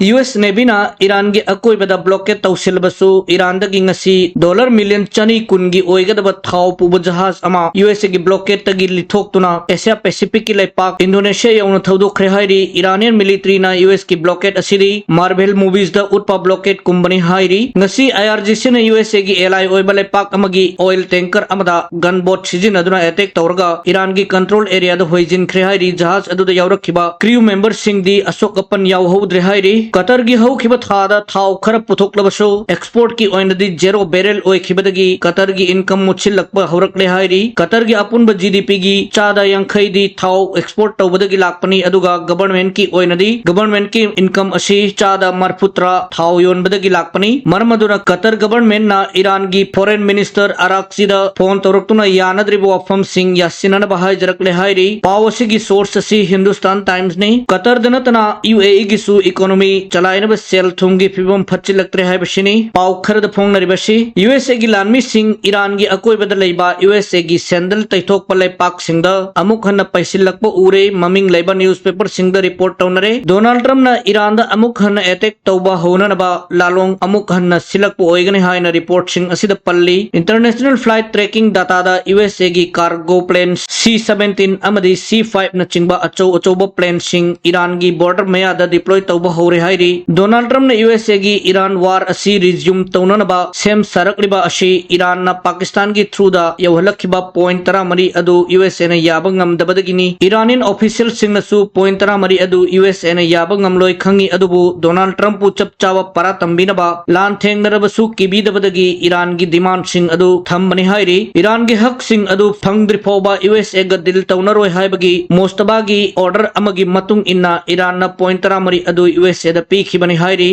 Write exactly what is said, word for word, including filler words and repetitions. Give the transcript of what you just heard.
U S Navyꯅ ꯏꯔꯥꯟꯒꯤ ꯑꯀꯣꯏꯕꯗ blockade ꯇꯧꯁꯤꯜꯂꯕꯁꯨ, ꯏꯔꯥꯟꯗꯒꯤ ꯉꯁꯤ dollar million ꯆꯅꯤ ꯀꯨꯟꯒꯤ ꯑꯣꯏꯒꯗꯕ ꯊꯥꯎ ꯄꯨꯕ ꯖꯍꯥꯖ ꯑꯃ ꯌꯨ ꯑꯦꯁ ꯑꯦꯒꯤ blockadeꯇꯒꯤ ꯂꯤꯊꯣꯛꯇꯨꯅ Asia Pacificꯀꯤ ꯂꯩꯄꯥꯛ Indonesia ꯌꯧꯅ ꯊꯧꯗꯣꯛꯈ꯭ꯔꯦ ꯍꯥꯏꯔꯤ꯫ Iranian militaryꯅ ꯌꯨ ꯑꯦꯁꯀꯤ blockade ꯑꯁꯤꯗꯤ Marvel moviesꯗ ꯎꯠꯄ blockade ꯀꯨꯝꯕꯅꯤ ꯍꯥꯏꯔꯤ꯫ ꯉꯁꯤ I R G Cꯅ ꯌꯨ ꯑꯦꯁ ꯑꯦꯒꯤ ally ꯑꯣꯏꯕ ꯂꯩꯄꯥꯛ ꯑꯃꯒꯤ oil tanker ꯑꯃꯗ gunboat ꯁꯤꯖꯤꯟꯅꯗꯨꯅ attack ꯇꯧꯔꯒ ꯏꯔꯥꯟꯒꯤ control areaꯗ ꯍꯣꯏꯖꯤꯟꯈ꯭ꯔꯦ ꯍꯥꯏꯔꯤ꯫ ꯖꯍꯥꯖ ꯑꯗꯨꯗ ꯌꯥꯎꯔꯛꯈꯤꯕ crew memberꯁꯤꯡꯗꯤ ꯑꯁꯣꯛ ꯑꯄꯟ ꯌꯥꯎꯍꯧꯗ꯭ꯔꯦ ꯍꯥꯏꯔꯤ꯫ ꯀꯇꯔꯒꯤ ꯍꯧꯈꯤꯕ ꯊꯥꯗ ꯊꯥꯎ ꯈꯔ ꯄꯨꯊꯣꯛꯂꯕꯁꯨ, exportꯀꯤ ꯑꯣꯏꯅꯗꯤ zero barrel ꯑꯣꯏꯈꯤꯕꯗꯒꯤ ꯀꯇꯔꯒꯤ income ꯃꯨꯠꯁꯤꯜꯂꯛꯄ ꯍꯧꯔꯛꯂꯦ ꯍꯥꯏꯔꯤ꯫ ꯀꯇꯔꯒꯤ ꯑꯄꯨꯟꯕ G D Pꯒꯤ ꯆꯥꯗ ꯌꯥꯡꯈꯩꯗꯤ ꯊꯥꯎ export ꯇꯧꯕꯗꯒꯤ ꯂꯥꯛꯄꯅꯤ, ꯑꯗꯨꯒ governmentꯀꯤ ꯑꯣꯏꯅꯗꯤ governmentꯀꯤ income ꯑꯁꯤ ꯆꯥꯗ ꯃꯔꯐꯨꯇꯔꯥ ꯊꯥꯎ ꯌꯣꯟꯕꯗꯒꯤ ꯂꯥꯛꯄꯅꯤ꯫ ꯃꯔꯝ ꯑꯗꯨꯅ ꯀꯇꯔ governmentꯅ ꯏꯔꯥꯟꯒꯤ foreign minister ꯑꯔꯥꯛꯆꯤꯗ phone ꯇꯧꯔꯛꯇꯨꯅ ꯌꯥꯅꯗ꯭ꯔꯤꯕ ꯋꯥꯐꯝꯁꯤꯡ ꯌꯥꯁꯤꯟꯅꯅꯕ ꯍꯥꯏꯖꯔꯛꯂꯦ ꯍꯥꯏꯔꯤ꯫ ꯄꯥꯎ ꯑꯁꯤꯒꯤ source ꯑꯁꯤ Hindustan Timesꯅꯤ꯫ ꯀꯇꯔꯗ ꯅꯠꯇꯅ ꯌꯨ ꯑꯦ ꯏꯒꯤꯁꯨ economy ꯆꯂꯥꯏꯅꯕ ꯁꯦꯜ ꯊꯨꯝꯒꯤ ꯐꯤꯕꯝ ꯐꯠꯆꯤꯜꯂꯛꯇ꯭ꯔꯦ ꯍꯥꯏꯕꯁꯤꯅꯤ ꯄꯥꯎ ꯈꯔꯗ ꯐꯣꯡꯅꯔꯤꯕꯁꯤ꯫ ꯌꯨ ꯑꯦꯁ ꯑꯦꯒꯤ ꯂꯥꯟꯃꯤꯁꯤꯡ ꯏꯔꯥꯟꯒꯤ ꯑꯀꯣꯏꯕꯗ ꯂꯩꯕ ꯌꯨ ꯑꯦꯁ ꯑꯦꯒꯤ sandal ꯇꯩꯊꯣꯛꯄ ꯂꯩꯄꯥꯛꯁꯤꯡꯗ ꯑꯃꯨꯛ ꯍꯟꯅ ꯄꯩꯁꯤꯜꯂꯛꯄ ꯎꯔꯦ꯫ ꯃꯃꯤꯡ ꯂꯩꯕ newspaperꯁꯤꯡꯗ report ꯇꯧꯅꯔꯦ꯫ ꯗꯣꯅꯥꯜꯗ ꯇ꯭ꯔꯝꯞꯅ ꯏꯔꯥꯟꯗ ꯑꯃꯨꯛ ꯍꯟꯅ attack ꯇꯧꯕ ꯍꯧꯅꯅꯕ ꯂꯥꯂꯣꯡ ꯑꯃꯨꯛ ꯍꯟꯅ ꯁꯤꯜꯂꯛꯄ ꯑꯣꯏꯒꯅꯤ ꯍꯥꯏꯅ reportꯁꯤꯡ ꯑꯁꯤꯗ ꯄꯜꯂꯤ꯫ International flight tracking dataꯗ ꯌꯨ ꯑꯦꯁ ꯑꯦꯒꯤ cargo plane C seventeen ꯑꯃꯗꯤ C fiveꯅꯆꯤꯡꯕ ꯑꯆꯧ ꯑꯆꯧꯕ planeꯁꯤꯡ ꯏꯔꯥꯟꯒꯤ border ꯃꯌꯥꯗ deploy ꯇꯧꯕ ꯍꯧꯔꯦ ꯍꯥꯏꯔꯤ꯫ ꯗꯣꯅꯥꯜꯗ ꯇ꯭ꯔꯝꯞꯅ ꯌꯨ ꯑꯦꯁ ꯑꯦꯒꯤ ꯏꯔꯥꯟ war ꯑꯁꯤ resume ꯇꯧꯅꯅꯕ ꯁꯦꯝ ꯁꯥꯔꯛꯂꯤꯕ ꯑꯁꯤ ꯏꯔꯥꯟꯅ ꯄꯥꯀꯤꯁꯇꯥꯟꯒꯤ throughꯗ ꯌꯧꯍꯜꯂꯛꯈꯤꯕ point ꯇꯔꯥꯃꯔꯤ ꯑꯗꯨ ꯌꯨ ꯑꯦꯁ ꯑꯦꯅ ꯌꯥꯕ ꯉꯝꯗꯕꯗꯒꯤꯅꯤ꯫ Iranian officialꯁꯤꯡꯅꯁꯨ point ꯇꯔꯥꯃꯔꯤ ꯑꯗꯨ ꯌꯨ ꯑꯦꯁ ꯑꯦꯅ ꯌꯥꯕ ꯉꯝꯂꯣꯏ ꯈꯪꯏ, ꯑꯗꯨꯕꯨ ꯗꯣꯅꯥꯜꯗ ꯇ꯭ꯔꯝꯞꯄꯨ ꯆꯞ ꯆꯥꯕ ꯄꯔꯥ ꯇꯝꯕꯤꯅꯕ ꯂꯥꯟ ꯊꯦꯡꯅꯔꯕꯁꯨ ꯀꯤꯕꯤꯗꯕꯗꯒꯤ ꯏꯔꯥꯟꯒꯤ demandꯁꯤꯡ ꯑꯗꯨ ꯊꯝꯕꯅꯤ ꯍꯥꯏꯔꯤ꯫ ꯏꯔꯥꯟꯒꯤ ꯍꯛꯁꯤꯡ ꯑꯗꯨ ꯐꯪꯗ꯭ꯔꯤ ꯐꯥꯎꯕ ꯌꯨ ꯑꯦꯁ ꯑꯦꯒ deal ꯇꯧꯅꯔꯣꯏ ꯍꯥꯏꯕꯒꯤ ꯃꯣꯁꯇꯕꯥꯒꯤ order ꯑꯃꯒꯤ ꯃꯇꯨꯡ ꯏꯟꯅ ꯏꯔꯥꯟꯅ point ꯇꯔꯥꯃꯔꯤ ꯑꯗꯨ ꯌꯨ ꯑꯦꯁ ꯑꯦꯗ ꯄꯤꯈꯤꯕꯅꯤ ꯍꯥꯏꯔꯤ꯫